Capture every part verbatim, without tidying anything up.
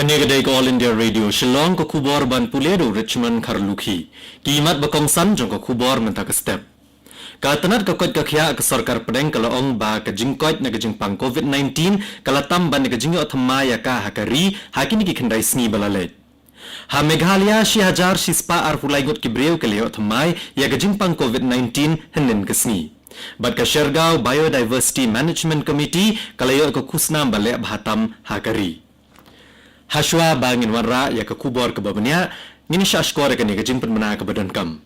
Kane ka dei ka All India Radio Shillong, ka khubor ban pule da u Richmond Kharlukhi. Ki mat ba kongsan jong ka khubor mynta ka step. Ka tnat ka koit ka khiah ka sorkar pdeng ka la ong ba ka jingkoit na ka jingpang COVID nineteen ka la tam ban ka jingïoh thymmai ïa ka ha ka ri ha kine ki khyndai sngi ba la leit. Ha Meghalaya, shi hajar shispah arphew lai ngut ki briew ki la ïoh thymmai ïa ka jingpang COVID nineteen hynnin ka sngi. Bad ka Shergaon Biodiversity Management Committee ka la ïoh ka khusnam ba leh bha tam ha ka ri. Hashwa ba ngin wanrah ïa ka khubor kaba bniah, ngin ïa shah shkor ïa kane ka jingpynbna kaba donkam.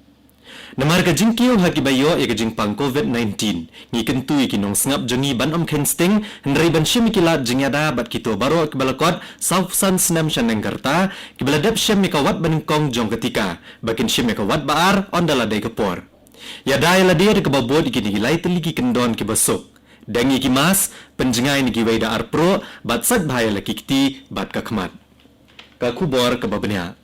Namar ka jingkiew ha kiba ïoh ïa ka jingpang COVID nineteen, ngi kyntu ïa ki nongsngap jong ngi ban ym kheiñ sting, hynrei ban shim ïa ki lad jingïada bad kito baroh kiba la kot sawphew san snem shaneng ka rta, kiba la dep shim ïa ka wat banyngkong jong ka tika, ba kin shim ïa ka wat ba ar ynda la dei ka por. Ïada ïa lade da kaba bud ïa kine ki lai tylli ki kyndon kiba suk. Deng ïa ki mask, pynjngai na kiwei da ar pruh, bad sait bha ïa la ki kti bad ka khmat. Ka khubor kaba bniah.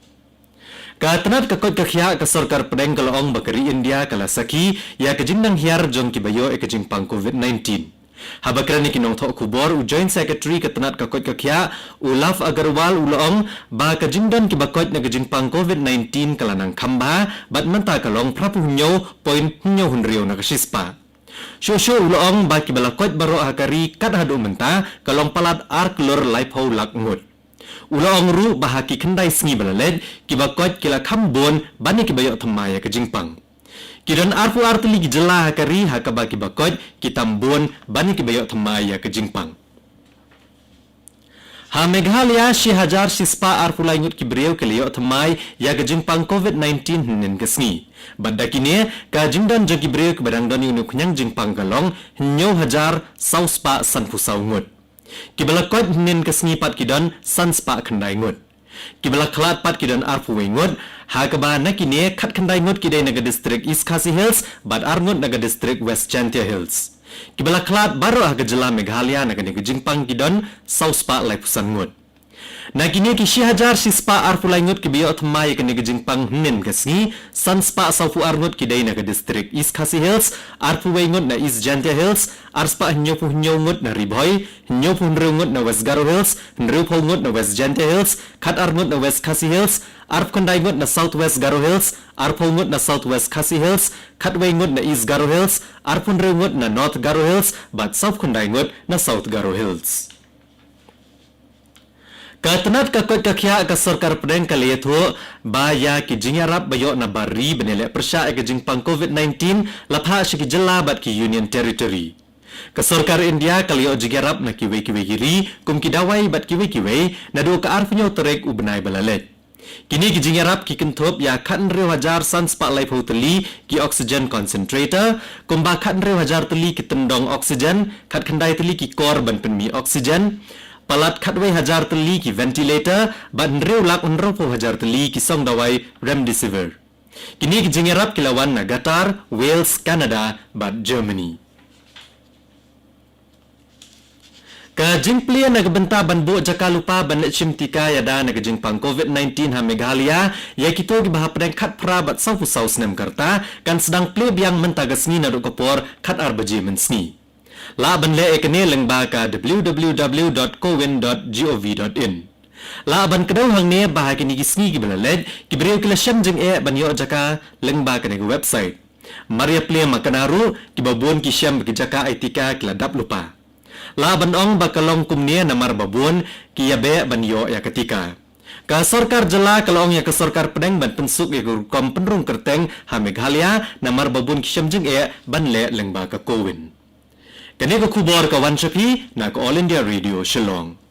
Ka tnat ka koit ka khiah ka sorkar pdeng ka la ong ba ka ri India ka la sakhi ïa ka jingnang hiar jong kiba ïoh ïa ka jingpang COVID nineteen. Haba kren ïa ki nongthoh khubor, u Joint Secretary ka tnat ka koit ka khiah, u Love Agarwal, u la ong ba ka jingdon kiba koit na ka jingpang COVID nineteen ka la nang kham bha, bad mynta ka long phraphew hynñiew point hynñiew hynriew na ka shispah. Shuh shuh u la ong ba kiba la koit baroh ha ka ri kat haduh mynta ka long palat ar klur laiphew lak ngut. U la ong ruh ba ha ki khyndai sngi ba la leit, kiba koit ki la kham bun ban ïa kiba ïoh thymmai ïa ka jingpang. Ki don arphew ar tylli ki jylla ha ka ri ha kaba kiba koit ki tam bun ban ïa kiba ïoh thymmai ïa ka jingpang. Ha Meghalaya, shi hajar shispah arphew lai ngut ki briew ki la ïoh thymmai ïa ka jingpang COVID nineteen hynnin ka sngi. Bad da kine, ka jingdon jong ki briew kiba dang don ïa une u khñiang jingpang ka long hynñiew hajar sawspah sanphew saw ngut. Kiba la koit hynnin ka sngi pat ki don sanspah khyndai ngut. Kiba la khlad pat ki don arphew wei ngut, ha kaba na kine khatkhyndai ngut ki dei na ka distrik East Khasi Hills, bad ar ngut na ka distrik West Jaintia Hills. Kiba la khlad baroh ha ka jylla Meghalaya na kane ka jingpang ki don sawspah laiphew san ngut. Na kine ki shi hajar shispah arphew lai ngut kiba ïoh thymmai ïa kane ka jingpang hynnin ka sngi, sanspah sawphew ar ngut ki dei na ka distrik East Khasi Hills, arphew wei ngut na East Jaintia Hills, arspah hynñiewphew hynñiew ngut na Ri Bhoi, hynñiewphew hynriew ngut na West Garo Hills, hynriewphew ngut na West Jaintia Hills, khatar ngut na West Khasi Hills, arphew khyndai ngut na South West Garo Hills, arphew ngut na South West Khasi Hills, khatwei ngut na East Garo Hills, arphew hynriew ngut na North Garo Hills, bad sawphew khyndai ngut na South Garo Hills. Ka tnat ka koit ka khiah ka sorkar pdeng ka la ïathuh ba ïa ki jingïarap ba ïoh na bar ri ban ïaleh pyrshah ïa ka jingpang COVID nineteen la phah sha ki jylla bad ki Union Territory. Ka sorkar India ka la ïoh jingïarap na kiwei kiwei ki ri, kum ki dawai bad kiwei kiwei, naduh ka arphew hynñiew tarik u bnai ba la leit. Kine ki jingïarap ki kynthup ïa khathynriew hajar sanspah laiphew tylli ki oxygen concentrator, kumba khathynriew hajar tylli ki tyndong oxygen, khatkhyndai tylli ki kor ban pynmih oxygen, palat khatwei hajar tylli ki ventilator, bad hynriew lak hynriewphew hajar tylli ki song dawai Remdesivir. Kine ki jingïarap ki la wan na Qatar, Wales, Canada, bad Germany. Ka jingplie na ka bynta ban buh jaka lypa ban leit shim tika ïada na ka jingpang COVID nineteen ha Meghalaya, ïa kito kiba hapdeng khatphra bad sawphew saw snem ka rta, kan sdang plie biang mynta ka sngi naduh ka por khatar baje mynsngi. Lah ban leh ïa kane lyngba ka w w w dot cowin dot gov dot in. Lah ban kdew hangne ba ha kine ki sngi kiba la leit, ki briew ki la shem jingeh ban ïoh jaka lyngba kane ka website. Mar ïa plie makna ruh, kiba bun ki shem ba ki jaka ai tika ki la dap lypa. Lah ban ong ba ka long kumne namar ba bun ki ïa beh ban ïoh ïa ka tika. Ka sorkar jylla ka la ong ïa ka sorkar pdeng ban pynsuk ïa ka rukom pynrung kyrteng ha Meghalaya namar ba bun ki shem jingeh ban leh lyngba ka CoWIN. Kane ka khubor ka wan sha phi na ka All India Radio Shillong.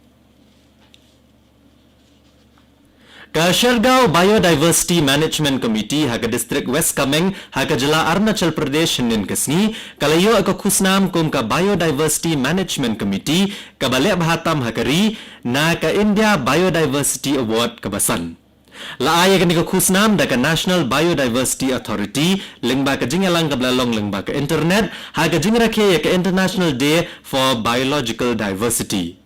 Ka Shergaon Biodiversity Management Committee ha ka distrik West Kameng ha ka jylla Arunachal Pradesh hynnin ka sngi ka la ïoh ka khusnam kum ka Biodiversity Management Committee kaba leh bha tam ha ka ri na ka India Biodiversity Award kaba san. La ai ïa kane ka khusnam da ka National Biodiversity Authority lyngba ka jingïalang kaba la long lyngba ka internet ha ka jingrakhe ïa ka International Day for Biological Diversity.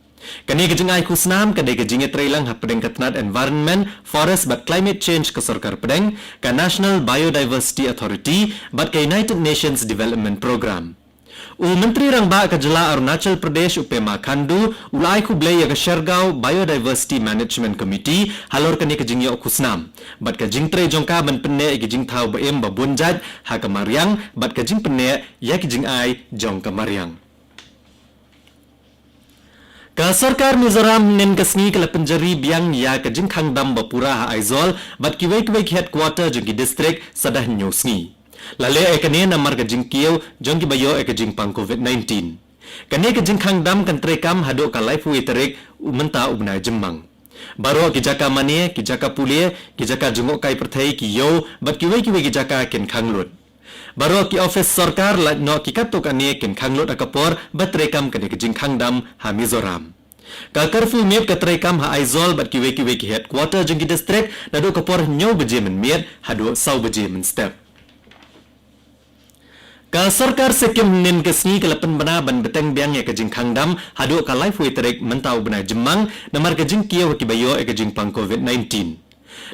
Kane ka jingai khusnam ka dei ka jingïatreilang hapdeng ka tnat Environment, Forest bad Climate Change ka sorkar pdeng, ka National Biodiversity Authority bad ka United Nations Development Programme. U Myntri Rangbah ka jylla Arunachal Pradesh u Pema Khandu u la ai khublei ïa ka Shergaon Biodiversity Management Committee halor kane ka jingïoh khusnam bad ka jingtrei jong ka ban pynneh ïa ki jingthaw ba im ba bun jait ha ka mariang bad ka jingpynneh ïa ki jingai jong ka mariang. Ka sorkar Mizoram hynnin ka sngi ka la pynjari biang ïa ka jingkhang dam ba pura ha Aizawl bad kiwei kiwei ki headquarter jong ki district sa da hynñiew sngi. La leh ïa kane namar ka jingkiew jong kiba ïoh ïa ka jingpang covid nineteen. Kane ka jingkhang dam kan treikam haduh ka laiphew tarik mynta u bnai Jymmang. Baroh ki jaka mane, ki jaka pule, ki jaka jngohkai pyrthei, ki ïew bad kiwei kiwei ki jaka kin khang lut. Baroh ki office sorkar lait noh ki katto katne kin khang lut ha ka por ba treikam kane ka jingkhang dam ha Mizoram. Ka curfew miet ka treikam ha Aizawl bad kiwei kiwei ki headquarter jong ki district naduh ka por hynñiew baje mynmiet haduh saw baje mynstep. Ka sorkar Sikkim hynnin ka sngi ka la pynbna ban bteng biang ïa ka jingkhang dam haduh ka laiphew tarik mynta u bnai Jymmang namar ka jingkiew ha kiba ïoh ïa ka jingpang covid nineteen.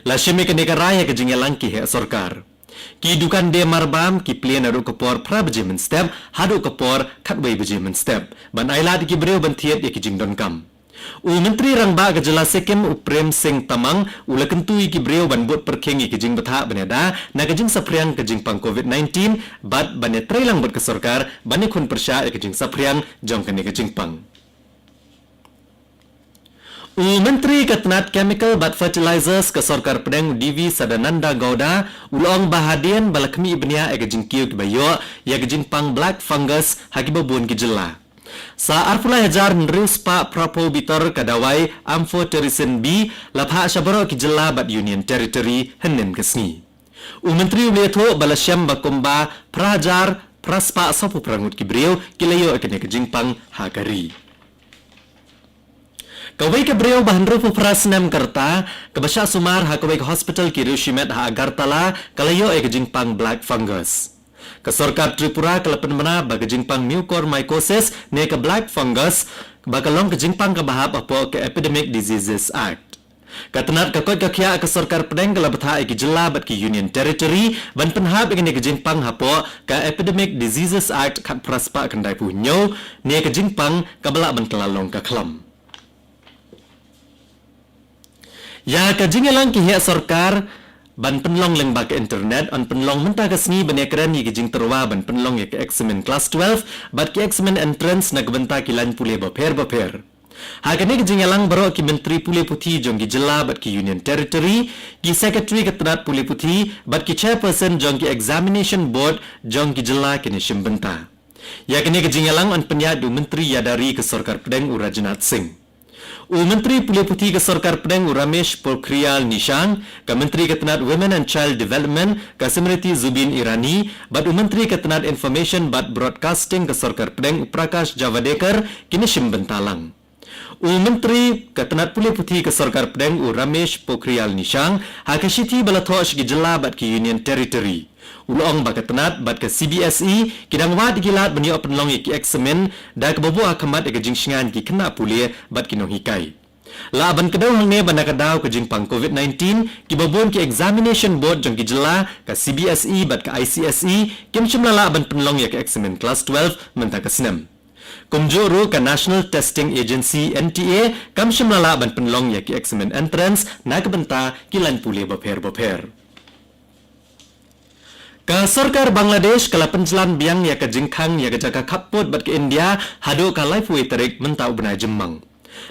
La shim ïa kane ka rai ha ka jingïalang ki heh sorkar. Ki dukan die marbam ki plie naduh ka por phra baje mynstep haduh ka por khatwei baje mynstep ban ailad ïa ki briew ban thied ïa ki jingdonkam. U Myntri Rangbah ka jylla Sikkim u Prem Singh Tamang u la kyntu ïa ki briew ban bud pyrkhing ïa ki jingbthah ban ïada na ka jingsaphriang ka jingpang covid nineteen bad ban ïatreilang bad ka sorkar ban ïakhun pyrshah ïa ka jingsaphriang jong kane ka jingpang. U Myntri ka tnat Chemical bad Fertilizers ka sorkar pdeng u D V Sadananda Gowda u la ong ba hadien ba la khmih bniah ïa ka jingkiew kiba ïoh ïa ka jingpang black fungus ha kiba bun ki jylla, sa arphew lai hajar hynriew spah phraphew bitar ka dawai Amphotericin B la phah sha baroh ki jylla bad Union Territory hynnin ka sngi. U Myntri u la ïathuh ba la shem ba kumba phra hajar phra spah sawphew phra ngut ki briew ki la ïoh ïa kane ka jingpang ha ka ri. Kawei ka briew ba hynriewphew phra snem ka rta kaba shah sumar ha kawei ka hospital ki riew shimet ha Agartala ka la ïoh ïa ka jingpang black fungus. Ka sorkar Tripura ka la pynbna ba ka jingpang mucormycosis ne ka black fungus ba ka long ka jingpang kaba hap hapoh ka Epidemic Diseases Act. Ka tnat ka koit ka khiah ka sorkar pdeng ka la bthah ïa ki jylla bad ki Union Territory ban pynhap ïa kane ka jingpang hapoh ka Epidemic Diseases Act khatphra spah khyndaiphew hynñiew ne ka jingpang kaba lah ban kylla long ka khlam. Ïa ka jingïalang ki heh sorkar ban pynlong lyngba ka internet yn pynlong mynta ka sngi ban ïakren ïa ki jingtyrwa ban pynlong ïa ka eksamin klas twelve bad ki eksamin entrance na ka bynta ki lain pule bapher bapher. Ha kane ka jingïalang baroh ki myntri pule puthi jong ki jylla bad ki Union Territory, ki secretary ka tnat pule puthi bad ki chairperson jong ki examination board jong ki jylla kin ïashim bynta. Ïa kane ka jingïalang yn pynïaid da u myntri ïada ri ka sorkar pdeng u Rajnath Singh. U myntri pule puthi ka sorkar pdeng u Ramesh Pokhriyal Nishang, ka myntri ka tnat Women and Child Development ka Smriti Zubeen Irani bad u myntri ka tnat Information bad Broadcasting ka sorkar pdeng u Prakash Javadekar kin ïashim bynta lang. U myntri ka tnat pule puthi ka sorkar pdeng u Ramesh Pokhriyal Nishang ha ka shithi ba la thoh sha ki jylla bad ki Union Territory u la ong ba ka tnat bad ka C B S E ki dang wad ïa ki lad ban ïoh pynlong ïa ki eksamin da kaba buh ha khmat ïa ka jingshngaiñ ki khynnah pule bad ki nonghikai. Lah ban kdew hangne ba na ka daw ka jingpang covid nineteen kiba bun ki examination board jong ki jylla, ka C B S E bad ka I C S E kim shym la lah ban pynlong ïa ka eksamin klas twelve mynta ka snem. Kumjuh ruh ka National Testing Agency, N T A, kam shym la lah ban pynlong ïa ki eksamin entrance na ka bynta ki lain pule bapher bapher. Ka sorkar Bangladesh ka la pynjlan biang ïa ka jingkhang ïa ka jaka khappud bad ka India haduh ka laiphew tarik mynta u bnai Jymmang.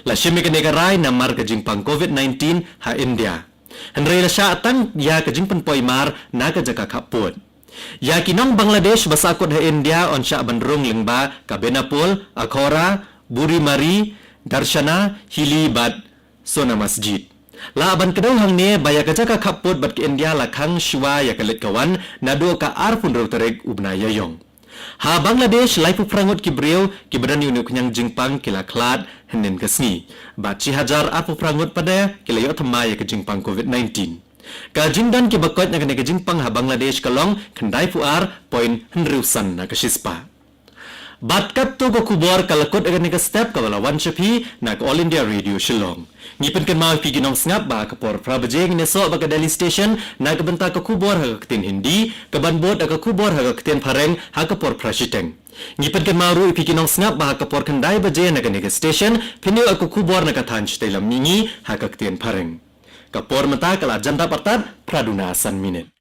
La shim ïa kane ka rai namar ka jingpang covid nineteen ha India. Hynrei la shah tang ïa ka jingpynpoi mar na ka jaka khappud. Ïa ki nong Bangladesh ba sahkut ha India yn shah ban rung lyngba ka Benapul, Akhora, Buri Mari, Darshana, Hili bad Sona Masjid. Lah ban kdew hangne ba ïa ka jaka khappud bad ka India la khang shuwa ïa ka leit ka wan naduh ka arphew hynriew tarik u bnai Ïaïong. Ha Bangladesh laiphew phra ngut ki briew kiba don ïa une u khñiang jingpang ki la khlad hynnin ka sngi bad shi hajar arphew phra ngut pat de ki la ïoh thymmai ïa ka jingpang covid nineteen. Ka jingdon kiba koit na kane ka jingpang ha Bangladesh ka long khyndaiphew ar point hynriew san na ka shispah. Bad katto ka khubor ka la kut ha kane ka step kaba la wan sha phi na ka All India Radio Shillong. Ngi pynkynmaw ïa phi ki nongsngap ba ha ka por phra baje ngin ïasoh bad ka Delhi Station na ka bynta ka khubor ha ka ktien Hindi, kaban bud da ka khubor ha ka ktien Phareng ha ka por phra shiteng. Ngi pynkynmaw ruh ïa phi ki nongsngap ba ha ka por khyndai baje na kane ka station phin ïoh ïa ka khubor na ka thaiñ shatei lam mihngi ha ka ktien Phareng. Ka por mynta ka la jan dap artat phra duna san minit.